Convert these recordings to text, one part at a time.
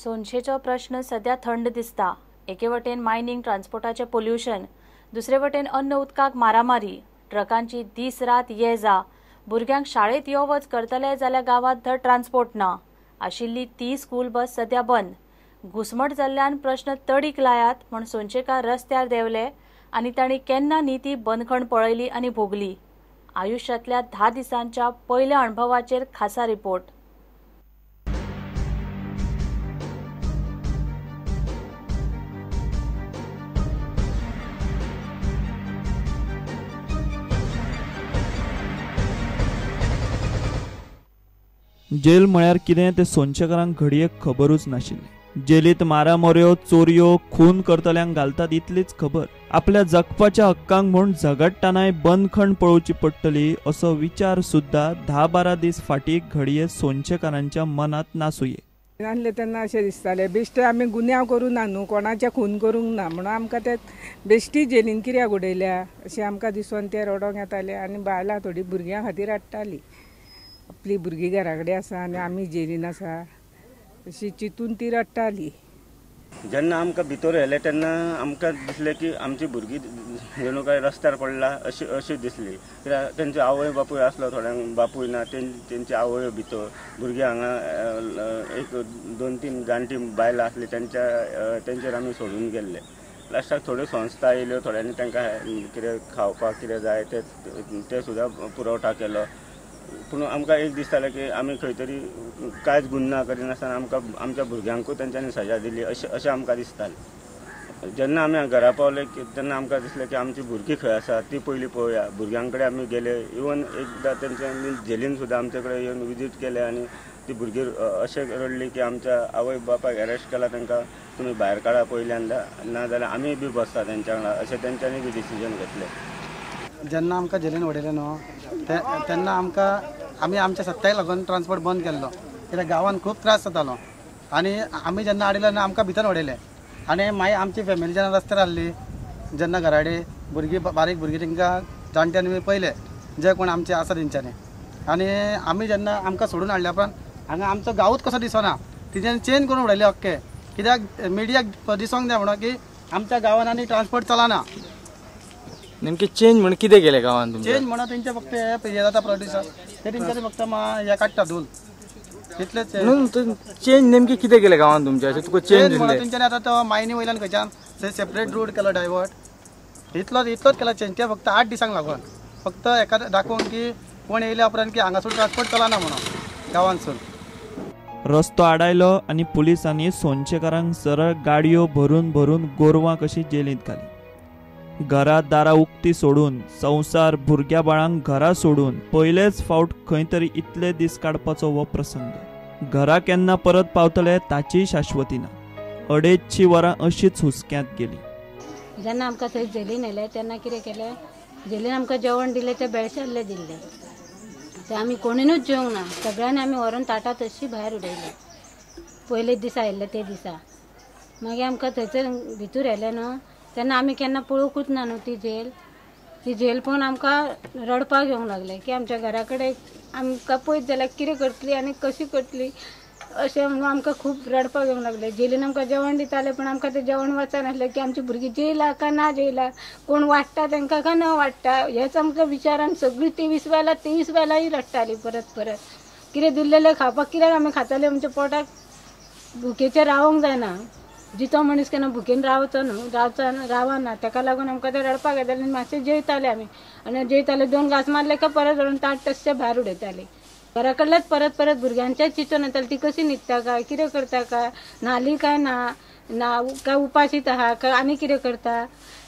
सोनशेचो प्रश्न सध्या थंड दिसता. एके वटेन मायनिंग ट्रान्सपोर्टाचें पोल्युशन, दुसरे वटेन अन्न उदकाक मारामारी, ट्रकांची दीस रात ये जा, भुरग्यांक शाळेंत यो वच करतले जाल्यार गांवांत धड ट्रान्सपोर्ट ना. आशिल्ली ती स्कूल बस सध्या बंद. घुसमट जाल्ल्यान प्रश्न तडीक लायात म्हूण सोनशेकार रस्त्यार देंवले आनी तांणी केन्ना न्ही ती बंदखण पळयली आनी भोगली. आयुष्यातल्या 10 दिसांच्या पयल्या अणभवाचेर खासा रिपोर्ट. जेल म्हळ्यार कितें तें सोनशेकारांक घडयेक खबरूच नाशिल्लें. जेलीत मारामोऱ्यो, चोरयो, खून करतल्यांक घालतात इतलीच खबर. आपल्या जगपाच्या हक्कांक म्हूण झगडटानाय बंदखण पळोवची पडटली असो विचार सुद्दां 10-12 दीस फाटीं घडये सोनशेकारांच्या मनांत नासुये. नासलें तेन्ना अशें दिसतालें बेश्टे आमी गुन्यांव करूं ना न्हू, कोणाचे खून करूंक ना म्हणून आमकां ते बेश्टी जेलीन कित्याक उडयल्या अशें आमकां दिसून ते रडोंक येताले. आनी बायलां थोडीं भुरग्यां खातीर हाडटालीं, आपली भुरगीं घरा कडेन आसा आनी आमी जेलीन आसा अशी चिंतून ती रडटाली. जेन्ना आमकां भितर येयले तेन्ना आमकां दिसलें की आमची भुरगीं जणू काय रस्त्यार पडला अशी अशी दिसली. कित्याक तेंचे आवय बापूय आसलो, थोड्यांक बापूय ना, तेंची आवय भितर, भुरगीं हांगा 1-2-3 जाणटी बायलां आसली तेंचेर आमी सोडून गेल्ले. लास्टाक थोड्यो संस्था येयल्यो, थोड्यांनी तांकां कितें खावपाक कितें जाय तें सुद्दां पुरवठा केलो. पूण आमकां एक दिसतालें की आमी खंय तरी कांयच गुन्यांव करिनासतना आमकां आमच्या भुरग्यांकूय तेंच्यांनी सजा दिली अशें अशें आमकां दिसतालें. जेन्ना आमी घरा पावले की तेन्ना आमकां दिसलें की आमची भुरगीं खंय आसा ती पयलीं पळोवया. भुरग्यां कडेन आमी गेले, इवन एकदां तेंच्यांनी जेलीन सुद्दां आमचे कडेन येवन विजीट केलें आनी ती भुरगीं अशें रडलीं की आमच्या आवय बापायक अरेस्ट केला, तांकां तुमी भायर काडा पयल्यान, ना जाल्यार आमी बी बसता तेंच्या वांगडा अशें तेंच्यांनी बी डिसिजन घेतलें. जेन्ना आमकां जेलीन उडयलें न्हू तेन्ना आमकां आमी आमच्या सत्याक लागून ट्रान्सपोर्ट बंद केल्लो, कित्याक गांवांत खूब त्रास जातालो. आनी आमी जेन्ना हाडिल्ले तेन्ना आमकां भितर उडयले आनी मागीर आमची फॅमिली जेन्ना रस्त्यार आहली, जेन्ना घराडे भुरगीं बारीक भुरगीं तांकां जाणट्यांनी पळयले जे कोण आमचे आसा तेंच्यांनी. आनी आमी जेन्ना आमकां सोडून हाडल्या उपरांत हांगा आमचो गांवूच कसो दिसना, तेंच्यांनी चेंज करून उडयले अख्खे, कित्याक मिडियाक दिसोंक जाय म्हणून की आमच्या गांवांत आनी ट्रान्सपोर्ट चलना. नेमके चेंज म्हण कितें केलें गांवांत? चेंज म्हणून तेंचे फक्त हे जाता प्रोड्युसर ते तेंच्यांनी फक्त हे काडटा धूल, तितलेच. चेंज नेमके कितें केलें गांवांत तुमच्या अशें तुका चेंज म्हणून तेंच्यांनी आतां तो मायनी वयल्यान खंयच्यान सेपरेट रूट केलो डायवर्ट, इतलोच इतलोच केला चेंज. ते फक्त 8 दिसांक लागून फक्त एका दाखोवन की कोण येयल्या उपरांत की हांगासून ट्रान्सपोर्ट चलना म्हणून गांवांतसून. रस्तो आडायलो आनी पुलिसांनी सोनशेकारांक सरळ गाडयो भरून भरून गोरवां कशी जेलींत घाली. घरा दारां उक्ती सोडून, संवसार भुरग्या बाळांक घरा सोडून पयलेच फावट खंय तरी इतले दीस काडपाचो हो प्रसंग. घरा केन्ना परत पावतले ताचीय शाश्वती ना. 250 वरां अशीच हुसक्यांत गेली. जेन्ना आमकां थंय जेलीन येयले तेन्ना कितें केलें, जेलीन आमकां जेवण दिलें तें बेळशेल्लें दिल्लें, तें आमी कोणीनूच जेवंक ना, सगळ्यांनी आमी व्हरून ताटां तशी भायर उडयली पयले दिसा आयिल्ले ते दिसा. मागीर आमकां थंयसर भितर येयलें न्हू तेन्ना आमी केन्ना पळोवंकूच ना न्हू ती जेल. ती जेल पळोवन आमकां रडपाक येवंक लागलें की आमच्या घरा कडेन आमकां पळयत जाल्यार कितें करतली आनी कशी करतली अशें म्हणून आमकां खूब रडपाक येवंक लागलें. जेलीन आमकां जेवण दिताले पूण आमकां तें जेवण वचनासलें की आमची भुरगीं जेयला काय ना जेयला, कोण वाडटा तांकां काय ना वाडटा, हेच आमकां विचारान सगळीं 23 बायलां 23 बायलांय रडटालीं परत परत. कितें दिल्लेलें खावपाक कित्याक आमी खाताले, आमच्या पोटाक भुकेचें रावंक जायना, जितो मनीस केन्ना भुकेन रावचो न्हू, रावचो रावना, ताका लागून आमकां तें रडपाक येतालें. आनी मातशें जेयताले आमी आनी जेयताले, 2 घांस मारले काय परत व्हरून ताट तश्शें भायर उडयताले. घरा कडल्याच परत परत भुरग्यांच्याच चिंतून येतालें ती कशी न्हिदता काय, कितें करता काय, न्हाली काय ना, ना काय उपाशीत आहा काय आनी कितें करता,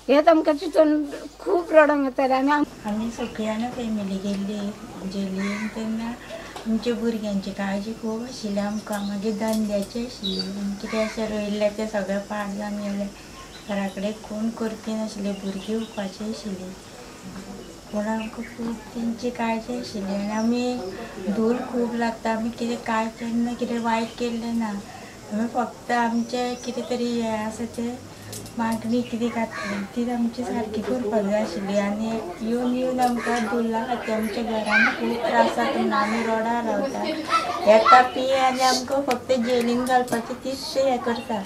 हेंच आमकां चिंतून खूब रडोंक येतालें. आनी आमी सगळ्यांना फॅमिली गेल्ली जेलीन तेन्ना आमच्या भुरग्यांची काळजी खूब आशिल्ली आमकां, मागीर धंद्याची आशिल्ली, कितें अशें रोयिल्लें तें सगळें पाड जावन गेलें, घरा कडेन कोण करपी नाशिल्ले, भुरगीं उपाशी आशिल्लीं, पूण आमकां खूब तेंची काळजी आशिल्ली. आनी आमी धूल खूब लागता, आमी कितें कांय केन्ना कितें वायट केल्लें ना, आमी फक्त आमचें कितें तरी हें आसा तें मागणी कितें घातली ती आमची सारकी करपाक जाय आशिल्ली. आनी येवन येवन आमकां धुल्ला खातीर आमच्या घरान खूब त्रास जाता म्हणून आमी रोडार रावता. येता पी आनी आमकां फक्त जेलीन घालपाची तीच हें करता.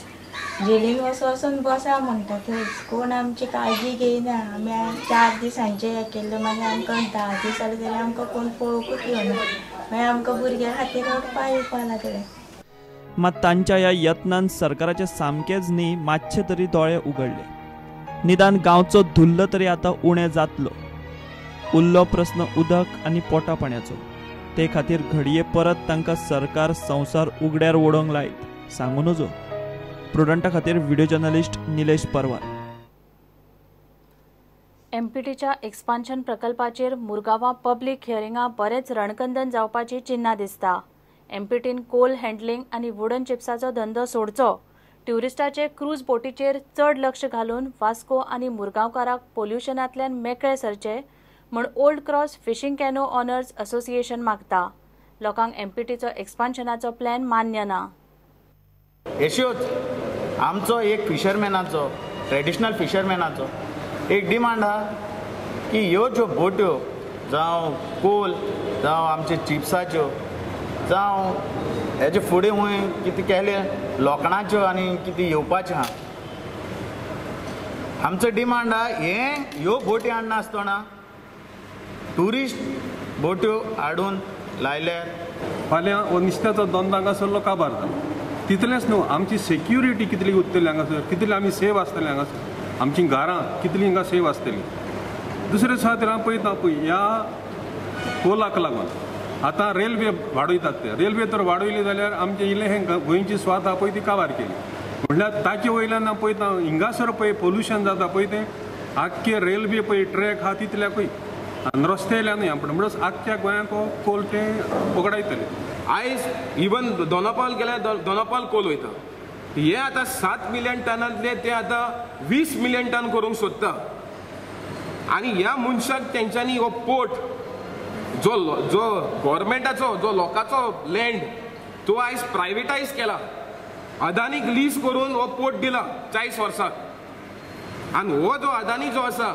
जेलीन वचोन बसा म्हणटा थंयच, कोण आमची काळजी घेयना. आमी 4 दिसांचें हें केल्लें, मागीर आमकां 10 दीस जाले जाल्यार आमकां कोण पळोवंकूच येवना. मागीर आमकां भुरग्यां खातीर रडपा येवपा लागलें. मात तांच्या ह्या यत्नान सरकाराचे सामकेच न्ही मातशे तरी दोळे उगडले. निदान गांवचो धुल्ल तरी आतां उणें जातलो. उरलो प्रस्न उदक आनी पोटा पाण्याचो. ते खातीर घडये परत तांकां सरकार संवसार उगड्यार ओडोवंक लायत सांगू नजो. प्रुडंटा खातीर व्हिडिओ जर्नलिस्ट निलेश परवार. एमपीटीच्या एक्सपान्शन प्रकल्पाचेर मुरगांवां पब्लीक हियरिंगां बरेंच रणकंदन जावपाची चिन्हां दिसता. एमपीटीन कोल हँडलिंग आनी वुडन चिप्साचो धंदो सोडचो, ट्युरिस्टाचे क्रूज बोटीचेर चड लक्ष घालून वास्को आनी मुरगांवकाराक पोल्युशनांतल्यान मेकळे सरचे म्हूण old cross fishing canoe owners association मागता. लोकांक एमपीटीचो एक्सपान्शनाचो प्लॅन मान्य ना. येश्योच आमचो एक फिशरमॅनाचो, ट्रेडिशनल फिशरमॅनाचो एक डिमांड आहा की ह्यो ज्यो बोट्यो जावं कोल जावं आमचे चिप्साच्यो जावं हेजे फुडें हुंय कितें केलें लोखणाच्यो आनी कितें येवपाच्यो आहा, आमचो डिमांड आहा हें ह्यो बोटी हाडनासतना ट्युरिस्ट बोट्यो हाडून लायल्यार फाल्यां हो नुस्त्याचो धंदो हांगासरलो काबार जालो. तितलेंच न्हू, आमची सेक्युरिटी कितली उरतली हांगासर, कितली आमी सेफ आसतली हांगासर, आमची घरां कितली हिंगा सेफ आसतली. दुसरें खातीर हांव पळयता पळय ह्या कोलाक लागून आतां रेल्वे वाडयतात. ते रेल्वे तर वाडयली जाल्यार आमचें इल्लें हें गोंयची स्वात आहा पळय ती काबार केली. म्हणल्यार ताचे वयल्यान हांव पळयता हिंगासर पळय पोल्युशन जाता पळय तें आख्खे रेल्वे पळय ट्रॅक आहा तितल्याकूय आनी रस्त्यावयल्यानूय म्हणल्यार आख्ख्या गोंयांक हो कोल ते वगडायतले. आयज इवन दोनापावल गेल्यार दोनापावल कोल वयता. हे आतां 7 मिलियन टनांतले ते आतां 20 मिलियन टन करूंक सोदता. आनी ह्या मनशाक तेंच्यांनी हो पोर्ट जो जो गव्हर्मेंटाचो जो लोकांचो लँड तो आयज प्रायवेटायज केला. अदानीक लीज करून हो पोर्ट दिला 40 वर्सां. आनी हो जो अदानी जो आसा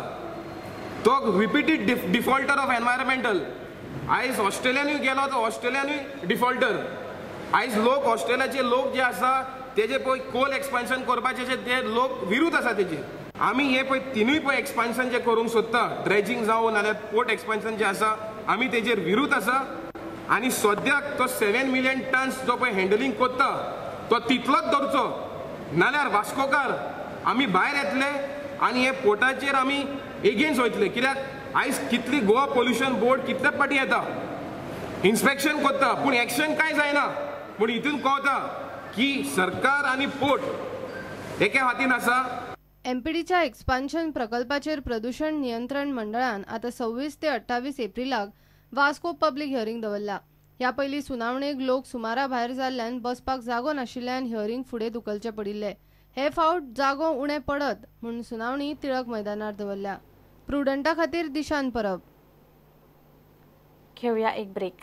तो रिपीटेड डिफॉल्टर ऑफ एनवायरमेंटल. आयज ऑस्ट्रेलियानूय गेलो तो ऑस्ट्रेलियानूय डिफॉल्टर. आयज लोक ऑस्ट्रेलियाचे लोक जे आसा तेजे पळय कोल एक्सपान्शन करपाचे ते लोक विरुद्ध आसा तेजे. आमी हे पळय तिनूय पळय एक्सपान्शन जे करूंक सोदता, ड्रेजिंग जावं नाल्यार पोर्ट एक्सपान्शन जे आसा, आमी तेजेर विरुद्ध आसा. आनी सद्याक तो 7 मिलियन टन्स जो पळय हँडलिंग करता तो तितलोच दवरचो, नाल्यार वास्कोकार आमी भायर येतले आनी हे पोर्टाचेर आमी एगेन्स्ट वयतले. कित्याक आयज कितली गोवा पोल्युशन बोर्ड कितले पाटी येता इन्स्पेक्शन करता पूण एक्शन कांय जायना. पूण हितून कळटा की सरकार आनी पोर्ट एके हातीन आसा. एमपीडीच्या एक्सपान्शन प्रकल्पाचेर प्रदूषण नियंत्रण मंडळान आतां 26 ते 28 एप्रिलाक वास्को पब्लीक हियरिंग दवरला. ह्या पयलीं सुनावणेक लोक सुमारा भायर जाल्ल्यान बसपाक जागो नाशिल्ल्यान हियरिंग फुडें धुकलचें पडिल्लें. हे फावट जागो उणें पडत म्हूण सुनावणी टिळक मैदानार दवरल्या. प्रुडंटा खातीर दिशान परब. घेवया एक ब्रेक.